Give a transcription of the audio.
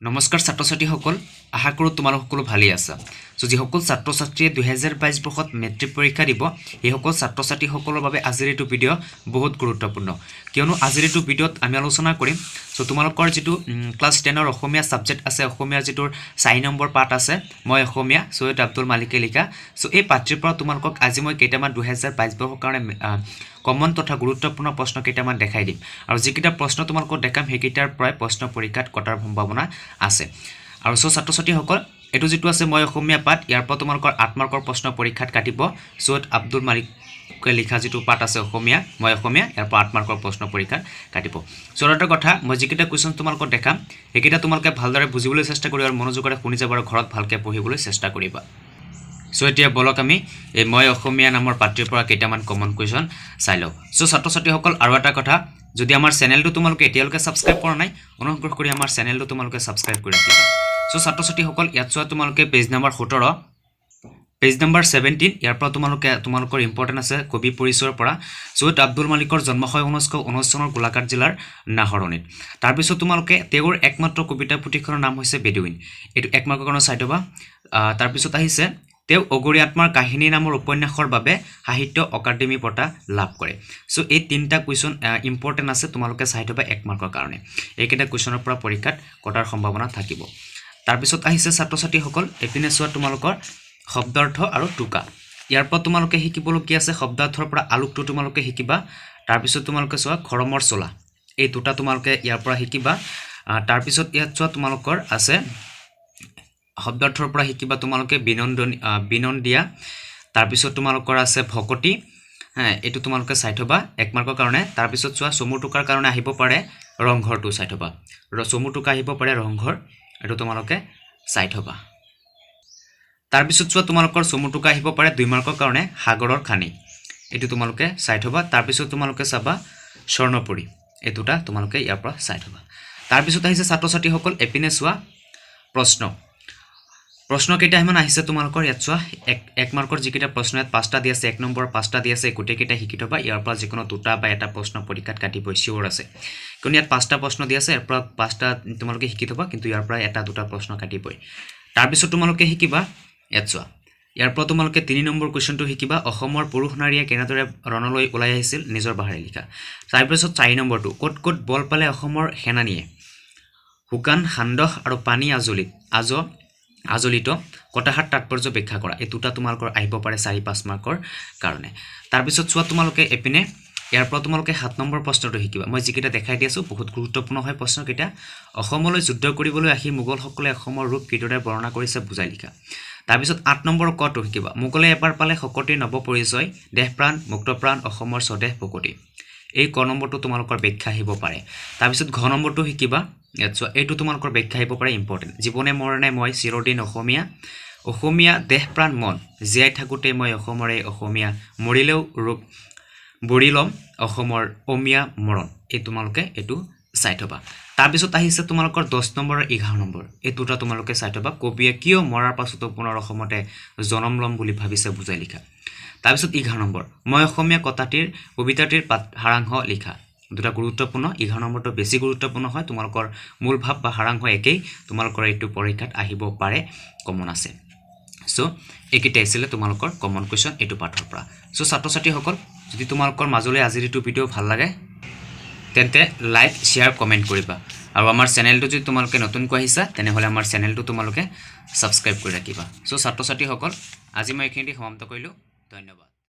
নমস্কাৰ ছাত্ৰ ছাত্ৰীসকল, আশা কৰোঁ তোমালোক সকলো ভালেই আছা। চ' যিসকল ছাত্ৰ ছাত্ৰীয়ে 2022 বৰ্ষত মেট্ৰিক পৰীক্ষা দিব, সেইসকল ছাত্ৰ ছাত্ৰীসকলৰ বাবে আজিৰ এইটো ভিডিঅ' বহুত গুৰুত্বপূৰ্ণ। কিয়নো আজিৰ এইটো ভিডিঅ'ত আমি আলোচনা কৰিম, চ' তোমালোকৰ যিটো ক্লাছ 10ৰ অসমীয়া ছাবজেক্ট আছে, অসমীয়াৰ যিটো 4 নম্বৰ পাঠ আছে "মই অসমীয়া", চৈয়দ আব্দুল মালিকে লিখা। চ' এই পাঠটিৰ পৰা তোমালোকক আজি মই কেইটামান 2022 বৰ্ষৰ কাৰণে কমন তথা গুৰুত্বপূৰ্ণ প্ৰশ্ন কেইটামান দেখাই দিম। আৰু যিকেইটা প্ৰশ্ন তোমালোকক দেখাম, সেইকেইটাৰ পৰাই প্ৰশ্ন পৰীক্ষাত কটাৰ সম্ভাৱনা আছে। আৰু চ' ছাত্ৰ ছাত্ৰীসকল, এইটো যিটো আছে "মই অসমীয়া" পাঠ, ইয়াৰ পৰা তোমালোকৰ 8 মাৰ্কৰ প্ৰশ্ন পৰীক্ষাত কাটিব। চৈয়দ আব্দুল মালিকে লিখা যিটো পাঠ আছে অসমীয়া, "মই অসমীয়া", ইয়াৰ পৰা 8 মাৰ্কৰ প্ৰশ্ন পৰীক্ষাত কাটিব। চ' এটা কথা, মই যিকেইটা কুৱেশ্যন তোমালোকক দেখাম, সেইকেইটা তোমালোকে ভালদৰে বুজিবলৈ চেষ্টা কৰিবা আৰু মনোযোগেৰে শুনি যাবা আৰু ঘৰত ভালকৈ পঢ়িবলৈ চেষ্টা কৰিবা। চ' এতিয়া বলক, আমি এই "মই অসমীয়া" নামৰ পাঠটিৰ পৰা কেইটামান কমন কুৱেশ্যন চাই লওঁ। চ' ছাত্ৰ ছাত্ৰীসকল, আৰু এটা কথা, যদি আমাৰ চেনেলটো তোমালোকে এতিয়ালৈকে ছাবস্ক্ৰাইব কৰা নাই, অনুগ্ৰহ কৰি আমাৰ চেনেলটো তোমালোকে ছাবস্ক্ৰাইব কৰি ৰাখিবা। চ' ছাত্ৰ ছাত্ৰীসকল, ইয়াত চোৱা তোমালোকে পেজ নম্বৰ 17, পেজ নম্বৰ 17। ইয়াৰ পৰা তোমালোকে তোমালোকৰ ইম্পৰ্টেণ্ট আছে কবি পৰিচয়ৰ পৰা। চৈয়দ আব্দুল মালিকৰ জন্ম হয় 1919 চনৰ গোলাঘাট জিলাৰ নাহৰণিত। তাৰপিছত তোমালোকে তেওঁৰ একমাত্ৰ কবিতা পুথিখনৰ নাম হৈছে বেডুইন। এইটো 1 মাৰ্কৰ কাৰণে চাই থবা। তাৰপিছত আহিছে, তেওঁ অঘৰী আত্মাৰ কাহিনী নামৰ উপন্যাসৰ বাবে সাহিত্য অকাডেমি বঁটা লাভ কৰে। চ' এই তিনিটা কুৱেশ্যন ইম্পৰ্টেণ্ট আছে, তোমালোকে চাই থবা 1 মাৰ্কৰ কাৰণে। এইকেইটা কুৱেশ্যনৰ পৰা পৰীক্ষাত কটাৰ সম্ভাৱনা থাকিব। তাৰপিছত আহিছে ছাত্ৰ ছাত্ৰীসকল, এইপিনে চোৱা, তোমালোকৰ শব্দাৰ্থ আৰু টোকা। ইয়াৰ পৰা তোমালোকে শিকিবলগীয়া আছে, শব্দাৰ্থৰ পৰা আলোকটো তোমালোকে শিকিবা। তাৰপিছত তোমালোকে চোৱা, খৰমৰ চোলা, এই দুটা তোমালোকে ইয়াৰ পৰা শিকিবা। তাৰপিছত ইয়াত চোৱা, তোমালোকৰ আছে শব্দাৰ্থৰ পৰা শিকিবা তোমালোকে বিনন্দনী, বিনন্দিয়া। তাৰপিছত তোমালোকৰ আছে ভকতি। হে, এইটো তোমালোকে চাই থবা 1 মাৰ্কৰ কাৰণে। তাৰপিছত চোৱা, চমু টোকাৰ কাৰণে আহিব পাৰে ৰংঘৰটো চাই থবা। চমু টোকা আহিব পাৰে ৰংঘৰ, এইটো তোমালোকে চাই থবা। তাৰপিছত চোৱা, তোমালোকৰ চমু টোকা আহিব পাৰে 2 মাৰ্কৰ কাৰণে সাগৰৰ খানি, এইটো তোমালোকে চাই থবা। তাৰপিছত তোমালোকে চাবা স্বৰ্ণপুৰী, এই দুটা তোমালোকে ইয়াৰ পৰা চাই থবা। তাৰপিছত আহিছে ছাত্ৰ ছাত্ৰীসকল, এপিনে চোৱা, প্ৰশ্ন প্ৰশ্ন কেইটামান আহিছে তোমালোকৰ। ইয়াত চোৱা, এক এক মাৰ্কৰ যিকেইটা প্ৰশ্ন ইয়াত পাঁচটা দি আছে, 1 নম্বৰ পাঁচটা দি আছে, গোটেইকেইটা শিকি থবা। ইয়াৰ পৰা যিকোনো দুটা বা এটা প্ৰশ্ন পৰীক্ষাত কাটিবই, চিয়'ৰ আছে। কিন্তু ইয়াত পাঁচটা প্ৰশ্ন দি আছে, ইয়াৰ পৰা পাঁচটা তোমালোকে শিকি থবা, কিন্তু ইয়াৰ পৰা এটা দুটা প্ৰশ্ন কাটিবই। তাৰপিছত তোমালোকে শিকিবা, ইয়াত চোৱা, ইয়াৰ পৰা তোমালোকে 3 নম্বৰ কুৱেশ্যনটো শিকিবা, অসমৰ পুৰুষ নাৰীয়ে কেনেদৰে ৰণলৈ ওলাই আহিছিল নিজৰ ভাষাৰে লিখা। তাৰপিছত 4 নম্বৰটো, ক'ত ক'ত বল পালে অসমৰ সেনানীয়ে? শুকান সান্দহ আৰু পানী আজলিত আজলিত কথাষাৰ তাৎপৰ্য ব্যাখ্যা কৰা। এই দুটা তোমালোকৰ আহিব পাৰে 4-5 মাৰ্কৰ কাৰণে। তাৰপিছত চোৱা তোমালোকে এপিনে, ইয়াৰ পৰা তোমালোকে 7 নম্বৰ প্ৰশ্নটো শিকিবা। মই যিকেইটা দেখাই দি আছোঁ, বহুত গুৰুত্বপূৰ্ণ হয় প্ৰশ্নকেইটা। অসমলৈ যুদ্ধ কৰিবলৈ আহি মোগলসকলে অসমৰ ৰূপ কিদৰে বৰ্ণনা কৰিছে বুজাই লিখা। তাৰপিছত 8 নম্বৰ কটো শিকিবা। মোগলে এবাৰ পালে শকতিৰ নৱ পৰিচয়, দেশপ্ৰাণ মুক্তপ্ৰাণ অসমৰ স্বদেশ ভকতি। এই ক নম্বৰটো তোমালোকৰ ব্যাখ্যা আহিব পাৰে। তাৰপিছত ঘ নম্বৰটো শিকিবা। ইয়াত চোৱা, এইটো তোমালোকৰ ব্যাখ্যা আহিব পাৰে, ইম্পৰ্টেণ্ট। জীৱনে মৰণে মই চিৰদিন অসমীয়া, অসমীয়া দেহ প্ৰাণ মন, জীয়াই থাকোঁতে মই অসমৰে অসমীয়া, মৰিলেও ৰূপ বৰি ল'ম অসমৰ অমীয়া মৰণ। এই তোমালোকে এইটো চাই থবা। তাৰপিছত আহিছে তোমালোকৰ 10 নম্বৰ আৰু 11 নম্বৰ, এই দুটা তোমালোকে চাই থবা। কবিয়ে কিয় মৰাৰ পাছতো পুনৰ অসমতে জনম ল'ম বুলি ভাবিছে বুজাই লিখা। তাৰপিছত 11 নম্বৰ, "মই অসমীয়া" কথাটিৰ কবিতাটিৰ পাঠ সাৰাংশ লিখা। দুটা গুৰুত্বপূৰ্ণ, 11 নম্বৰটো বেছি গুৰুত্বপূৰ্ণ হয়। তোমালোকৰ মূল ভাৱ বা সাৰাংশ একেই, তোমালোকৰ এইটো পৰীক্ষাত আহিব পাৰে, কমন আছে। চ' এইকেইটাই আছিলে তোমালোকৰ কমন কুৱেশ্যন এইটো পাঠৰ পৰা। চ' ছাত্ৰ ছাত্ৰীসকল, যদি তোমালোকৰ মাজলৈ আজিৰ এইটো ভিডিঅ' ভাল লাগে, তেন্তে লাইক, শ্বেয়াৰ, কমেণ্ট কৰিবা। আৰু আমাৰ চেনেলটো যদি তোমালোকে নতুনকৈ আহিছা, তেনেহ'লে আমাৰ চেনেলটো তোমালোকে ছাবস্ক্ৰাইব কৰি ৰাখিবা। চ' ছাত্ৰ ছাত্ৰীসকল, আজি মই এইখিনিতে সমাপ্ত কৰিলোঁ। ধন্যবাদ।